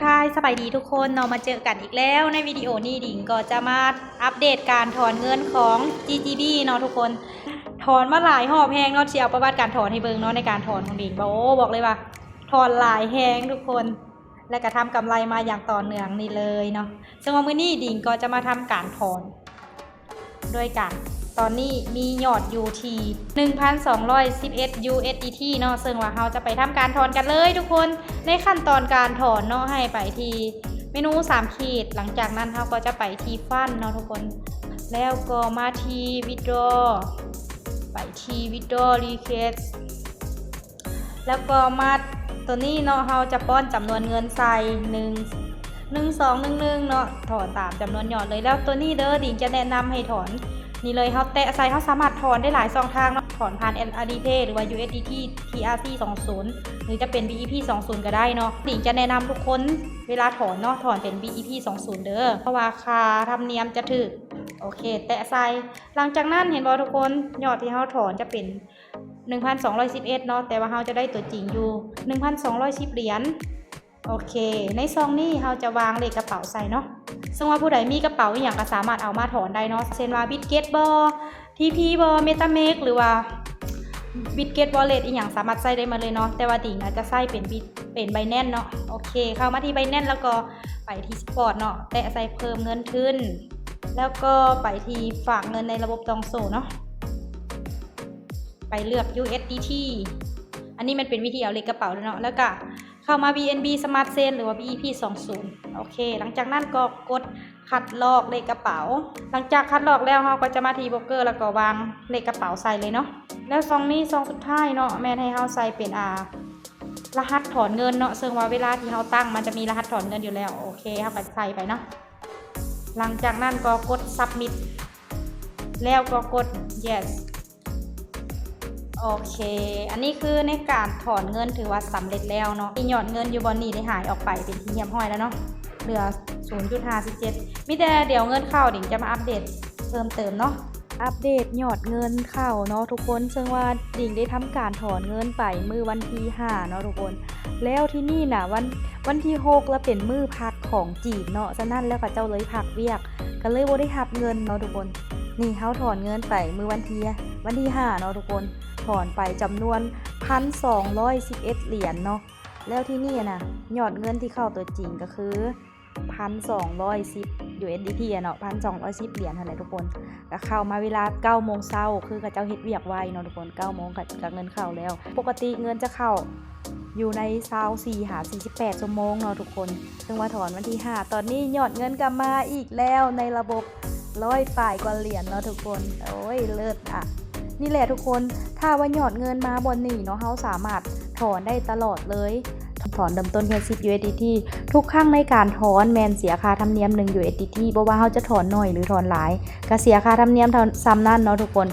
ทาย ສະບາຍດີທຸກຄົນເນາະ ມາເຈີກັນອີກແລ້ວໃນວິດີໂອນີ້ ດິງກໍຈະມາອັບເດດການຖອນເງິນຂອງ ຈີ ຈີ ບີ ເນາະທຸກຄົນ. ຖອນມາຫຼາຍຮອບແຮງເນາະ ຊິເອົາປະຫວັດການຖອນໃຫ້ເບິ່ງເນາະ ໃນການຖອນຂອງດິງ ໂອ້ ບອກເລີຍວ່າຖອນຫຼາຍແຮງທຸກຄົນ ແລະກະທຳກຳໄລມາຢ່າງຕໍ່ເນື່ອງນີ້ເລີຍເນາະ. ເຊິ່ງວ່າມື້ນີ້ດິງກໍຈະມາທຳການຖອນ ໂດຍການ ຕອນນີ້ມີຍອດຢູ່ທີ່ ໜຶ່ງພັນສອງຮ້ອຍສິບເອັດ ຢູເອສດີທີ ເນາະ ເຊິ່ງວ່າເຮົາຈະໄປທຳການຖອນກັນເລີຍທຸກຄົນ. ໃນຂັ້ນຕອນການຖອນເນາະ ໃຫ້ໄປທີ່ເມນູສາມຂີດ ຫຼັງຈາກນັ້ນເຮົາກໍຈະໄປທີ່ຟັນເນາະທຸກຄົນ ແລ້ວກໍມາທີ່ວິດດຣໍ ໄປທີ່ວິດດຣໍຣີເຄສ ແລ້ວກໍມາຕົວນີ້ເນາະ ເຮົາຈະປ້ອນຈຳນວນເງິນໃສ່ ໜຶ່ງ ໜຶ່ງສອງໜຶ່ງໜຶ່ງເນາະ ຖອນຕາມຈຳນວນຍອດເລີຍ. ແລ້ວຕົວນີ້ເດີ ດິງຈະແນະນຳໃຫ້ຖອນນີ້ເລີຍ ເຮົາແຕະໃສ່ ເຮົາສາມາດຖອນໄດ້ຫຼາຍຊ່ອງທາງເນາະ ຖອນຜ່ານ ແອລ ອາ ດີ ເພ ຫຼືວ່າ ຢູ ເອສ ດີ ທີ ທີ ອາ ຊີ ສອງສູນ ຫຼືຈະເປັນ ບີ ອີ ພີ ສອງສູນກໍໄດ້ເນາະ. ດິງຈະແນະນຳທຸກຄົນເວລາຖອນເນາະ ຖອນເປັນ ບີ ອີ ພີ ສອງສູນເດີ ເພາະວ່າຄ່າທຳນຽມຈະຖືກ. ໂອເຄ ແຕະໃສ່ ຫຼັງຈາກນັ້ນເຫັນບໍ່ທຸກຄົນ ຍອດທີ່ເຮົາຖອນຈະເປັນ ໜຶ່ງພັນສອງຮ້ອຍສິບເອັດ ເນາະ ແຕ່ວ່າເຮົາຈະໄດ້ຕົວຈິງຢູ່ ໜຶ່ງພັນສອງຮ້ອຍສິບຫຼຽນ. ໂອເຄ ໃນຊ່ອງນີ້ເຮົາຈະວາງເລກກະເປົາໃສ່ເນາະ ເຊິ່ງວ່າຜູ້ໃດມີກະເປົາອີ່ຫຍັງກໍສາມາດເອົາມາຖອນໄດ້ເນາະ ເຊັ່ນວ່າ ບິດເກັດບໍ ທີພີບໍ ເມຕາເມັກ ຫຼືວ່າ ບິດເກັດວໍເລັດ ອີ່ຫຍັງສາມາດໃຊ້ໄດ້ໝົດເລີຍເນາະ ແຕ່ວ່າດິງອາດຈະໃຊ້ເປັນບິດ ເປັນໄບແນນເນາະ. ໂອເຄ ເຂົ້າມາທີ່ໄບແນນ ແລ້ວກໍໄປທີ່ສະປອດເນາະ ແຕະໃສ່ເພີ່ມເງິນທຶນ ແລ້ວກໍໄປທີ່ຝາກເງິນໃນລະບົບຕອງໂສ້ເນາະ ໄປເລືອກ ຢູເອສດີທີ ອັນນີ້ມັນເປັນວິທີເອົາເລກກະເປົາເນາະ ແລ້ວກະເຂົ້າມາ ບີ ເອັນ ບີ ສະມາດເຊນ ຫຼືວ່າ ບີ ອີ ພີ ສອງສູນ. ໂອເຄ ຫຼັງຈາກນັ້ນກໍກົດຄັດລອກເລກກະເປົາ ຫຼັງຈາກຄັດລອກແລ້ວ ເຮົາກໍຈະມາທີ່ໂບຣກເກີ ແລ້ວກໍວາງເລກກະເປົາໃສ່ເລີຍເນາະ. ແລ້ວຊ່ອງນີ້ ຊ່ອງສຸດທ້າຍເນາະ ແມ່ນໃຫ້ເຮົາໃສ່ເປັນ ອາ ລະຫັດຖອນເງິນເນາະ ເຊິ່ງວ່າເວລາທີ່ເຮົາຕັ້ງ ມັນຈະມີລະຫັດຖອນເງິນຢູ່ແລ້ວ. ໂອເຄ ເຮົາກໍໃສ່ໄປເນາະ ຫຼັງຈາກນັ້ນກໍກົດ ຊັບມິດ ແລ້ວກໍກົດ ເຢສ. ໂອເຄ ອັນນີ້ຄືໃນການຖອນເງິນຖືວ່າສຳເລັດແລ້ວເນາະ ທີ່ຍອດເງິນຢູ່ບ່ອນນີ້ໄດ້ຫາຍອອກໄປເປັນທີ່ຮຽບຮ້ອຍແລ້ວເນາະ ເຫຼືອ ສູນຈຸດຫ້າສິບເຈັດ. ມີແຕ່ດຽວເງິນເຂົ້າ ດິງຈະມາອັບເດດເພີ່ມເຕີມເນາະ ອັບເດດຍອດເງິນເຂົ້າເນາະທຸກຄົນ ເຊິ່ງວ່າດິງໄດ້ທຳການຖອນເງິນໄປມື້ວັນທີຫ້າເນາະທຸກຄົນ. ແລ້ວທີ່ນີ້ນະ ວັນ ວັນທີຫົກລະເປັນມື້ພັກຂອງຈີນເນາະ ສະນັ້ນແລ້ວເຂົາເຈົ້າເລີຍພັກວຽກ ກໍເລີຍບໍ່ໄດ້ຮັບເງິນເນາະທຸກຄົນ. ນີ້ເຮົາຖອນເງິນໄປມື້ວັນທີ ວັນທີຫ້າເນາະທຸກຄົນ ຖອນໄປຈຳນວນ ພັນສອງຮ້ອຍສິບເອັດຫຼຽນເນາະ. ແລ້ວທີ່ນີ້ນະ ຍອດເງິນທີ່ເຂົ້າຕົວຈິງກໍຄື ພັນສອງຮ້ອຍສິບ ຢູເອສດີທີ ອະເນາະ ພັນສອງຮ້ອຍສິບຫຼຽນຫັ້ນແຫຼະທຸກຄົນ. ກໍເຂົ້າມາເວລາເກົ້າໂມງເຊົ້າ ຄືເຂົາເຈົ້າເຮັດວຽກໄວເນາະທຸກຄົນ ເກົ້າໂມງກໍ ກໍເງິນເຂົ້າແລ້ວ. ປົກກະຕິເງິນຈະເຂົ້າຢູ່ໃນຊາວສີ່ຫາສີ່ສິບແປດຊົ່ວໂມງເນາະທຸກຄົນ ເຊິ່ງວ່າຖອນວັນທີຫ້າ. ຕອນນີ້ຍອດເງິນກໍມາອີກແລ້ວໃນລະບົບ ຮ້ອຍປາຍກວ່າຫຼຽນເນາະທຸກຄົນ. ໂອ້ຍ ເລີດອະ ນີ້ແຫຼະທຸກຄົນ ຖ້າວ່າຍອດເງິນມາບ່ອນນີ້ເນາະ ເຮົາສາມາດຖອນໄດ້ຕະຫຼອດເລີຍ. ຖອນເລີ່ມຕົ້ນແຄ່ສິບ ຢູເອສດີທີ ທຸກຄັ້ງໃນການຖອນແມ່ນເສຍຄ່າທຳນຽມ ໜຶ່ງ ຢູເອສດີທີ ບໍ່ວ່າເຮົາຈະຖອນໜ້ອຍ ຫຼື ຖອນຫຼາຍ ກະເສຍຄ່າທຳນຽມເທົ່າ ສ່ຳນັ້ນເນາະທຸກຄົນ.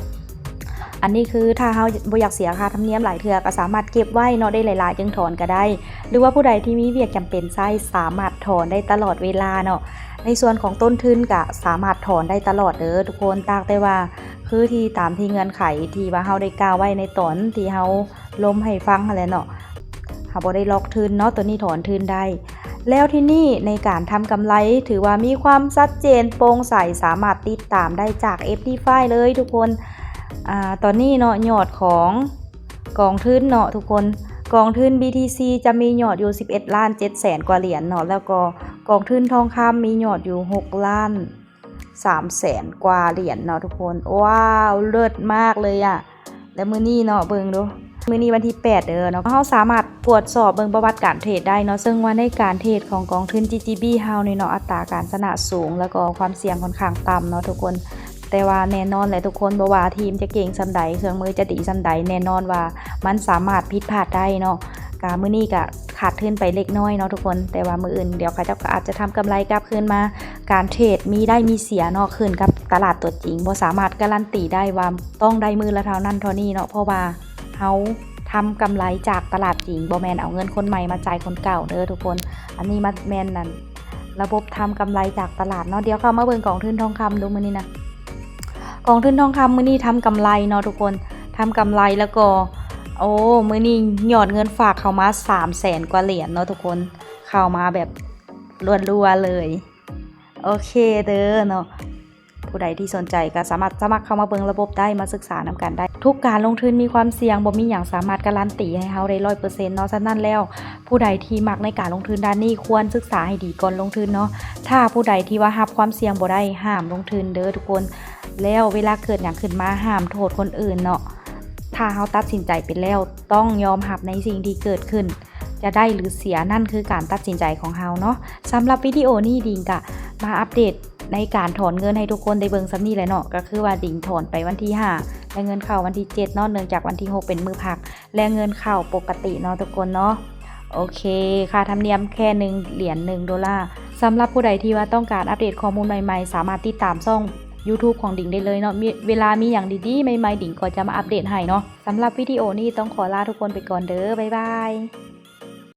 ອັນນີ້ຄືຖ້າເຮົາບໍ່ຢາກເສຍຄ່າທຳນຽມຫຼາຍເທື່ອ ກະສາມາດເກັບໄວ້ເນາະ ໄດ້ຫຼາຍໆຈຶ່ງຖອນກະໄດ້ ຫຼືວ່າຜູ້ໃດທີ່ມີວຽກຈຳເປັນໃຊ້ ສາມາດຖອນໄດ້ຕະຫຼອດເວລາເນາະ. ໃນສ່ວນຂອງຕົ້ນທຶນກະສາມາດຖອນໄດ້ຕະຫຼອດເດີທຸກຄົນ ຕາກແຕ່ວ່າຄືທີ່ຕາມທີ່ເງື່ອນໄຂທີ່ວ່າເຮົາໄດ້ກ່າວໄວ້ໃນຕອນທີ່ເຮົາລົມໃຫ້ຟັງຫັ້ນແຫຼະເນາະ ເຮົາບໍ່ໄດ້ລັອກທຶນເນາະ ໂຕນີ້ຖອນທຶນໄດ້. ແລ້ວທີ່ນີ້ໃນການທຳກຳໄລ ຖືວ່າມີຄວາມຊັດເຈນໂປ່ງໃສ ສາມາດຕິດຕາມໄດ້ຈາກ ເອັຟ ດີ ໄຟ ເລີຍທຸກຄົນ. ອາ ຕອນນີ້ເນາະ ຍອດຂອງກອງທຶນເນາະທຸກຄົນ ກອງທຶນ ບີ ທີ ຊີ ຈະມີຍອດຢູ່ ສິບເອັດລ້ານເຈັດແສນກວ່າຫຼຽນເນາະ ແລ້ວກໍກອງທຶນທອງຄຳມີຍອດຢູ່ ຫົກລ້ານ ສາມແສນກວ່າຫຼຽນເນາະທຸກຄົນ. ວ້າວ ເລີດມາກເລີຍອະ. ແລ້ວມື້ນີ້ເນາະ ເບິ່ງດູ ມື້ນີ້ວັນທີແປດເດີເນາະ ເຮົາສາມາດກວດສອບເບິ່ງປະຫວັດການເທຣດໄດ້ເນາະ ເຊິ່ງວ່າໃນການເທຣດຂອງກອງທຶນ ຈີ ຈີ ບີ ເຮົານີ້ເນາະ ອັດຕາການຊະນະສູງ ແລ້ວກໍຄວາມສ່ຽງຂ້ອນຂ້າງຕ່ຳເນາະທຸກຄົນ. ແຕ່ວ່າແນ່ນອນແຫຼະທຸກຄົນ ບໍ່ວ່າທີມຈະເກັ່ງສ່ຳໃດ ເຄື່ອງມືຈະດີສ່ຳໃດ ແນ່ນອນວ່າມັນສາມາດຜິດພາດໄດ້ເນາະ. ກະມື້ນີ້ກະຂາດທຶນໄປເລັກນ້ອຍເນາະທຸກຄົນ ແຕ່ວ່າມື້ອື່ນດຽວເຂົາເຈົ້າກໍອາດຈະທຳກຳໄລກັບຄືນມາ. ການເທຣດມີໄດ້ມີເສຍເນາະ ຂຶ້ນກັບຕະຫຼາດຕົວຈິງ ບໍ່ສາມາດກາຣັນຕີໄດ້ວ່າຕ້ອງໄດ້ມື້ລະເທົ່ານັ້ນເທົ່ານີ້ເນາະ ເພາະວ່າເຮົາທຳກຳໄລຈາກຕະຫຼາດຈິງ ບໍ່ແມ່ນເອົາເງິນຄົນໃໝ່ມາຈ່າຍຄົນເກົ່າເດີທຸກຄົນ. ອັນນີ້ມາແມ່ນອັນ ລະບົບທຳກຳໄລຈາກຕະຫຼາດເນາະ. ດຽວເຂົ້າມາເບິ່ງກອງທຶນທອງຄຳດູມື້ນີ້ນະ ກອງທຶນທອງຄຳມື້ນີ້ທຳກຳໄລເນາະທຸກຄົນ ທຳກຳໄລ ແລ້ວກໍ ໂອ້ ມື້ນີ້ຍອດເງິນຝາກເຂົ້າມາ ສາມແສນກວ່າຫຼຽນເນາະທຸກຄົນ ເຂົ້າມາແບບ ລັວໆເລີຍ. ໂອເຄເດີເນາະ ຜູ້ໃດທີ່ສົນໃຈກໍສາມາດສະໝັກເຂົ້າມາເບິ່ງລະບົບໄດ້ ມາສຶກສານຳກັນໄດ້. ທຸກການລົງທຶນມີຄວາມສ່ຽງ, ບໍ່ມີຫຍັງສາມາດກາຣັນຕີໃຫ້ເຮົາໄດ້ຮ້ອຍເປີເຊັນເນາະ. ສະນັ້ນແລ້ວ ຜູ້ໃດທີ່ມັກໃນການລົງທຶນດ້ານນີ້ ຄວນສຶກສາໃຫ້ດີກ່ອນລົງທຶນເນາະ. ຖ້າຜູ້ໃດທີ່ວ່າຮັບຄວາມສ່ຽງບໍ່ໄດ້ ຫ້າມລົງທຶນເດີທຸກຄົນ. ແລ້ວເວລາເກີດຫຍັງຂຶ້ນມາ ຫ້າມໂທດຄົນອື່ນເນາະ. ຖ້າເຮົາຕັດສິນໃຈໄປແລ້ວ ຕ້ອງຍອມຮັບໃນສິ່ງທີ່ເກີດຂຶ້ນ. ຈະໄດ້ຫຼືເສຍ ນັ້ນຄືການຕັດສິນໃຈຂອງເຮົາເນາະ. ສຳລັບວິດີໂອນີ້ ດິງກະມາອັບເດດໃນການຖອນເງິນໃຫ້ທຸກຄົນໄດ້ເບິ່ງສ່ຳນີ້ແຫຼະເນາະ. ກໍຄືວ່າດິງຖອນໄປວັນທີຫ້າ ແລະ ເງິນເຂົ້າວັນທີເຈັດເນາະ, ເນື່ອງຈາກວັນທີຫົກເປັນມື້ພັກ ແລະ ເງິນເຂົ້າປົກກະຕິເນາະທຸກຄົນເນາະ. ໂອເຄ ຄ່າທຳນຽມແຄ່ໜຶ່ງຫຼຽນ ໜຶ່ງໂດລາ. ສຳລັບຜູ້ໃດທີ່ວ່າຕ້ອງການອັບເດດຂໍ້ມູນໃໝ່ໆ ສາມາດຕິດຕາມຊ່ອງ YouTube ຂອງດິງໄດ້ເລີຍເນາະ. ມີ ເວລາມີຫຍັງດີໆໃໝ່ໆ ດິງກໍຈະມາອັບເດດໃຫ້ເນາະ. ສຳລັບວິດີໂອນີ້ຕ້ອງຂໍລາທຸກຄົນໄປກ່ອນເດີ. ບາຍບາຍ.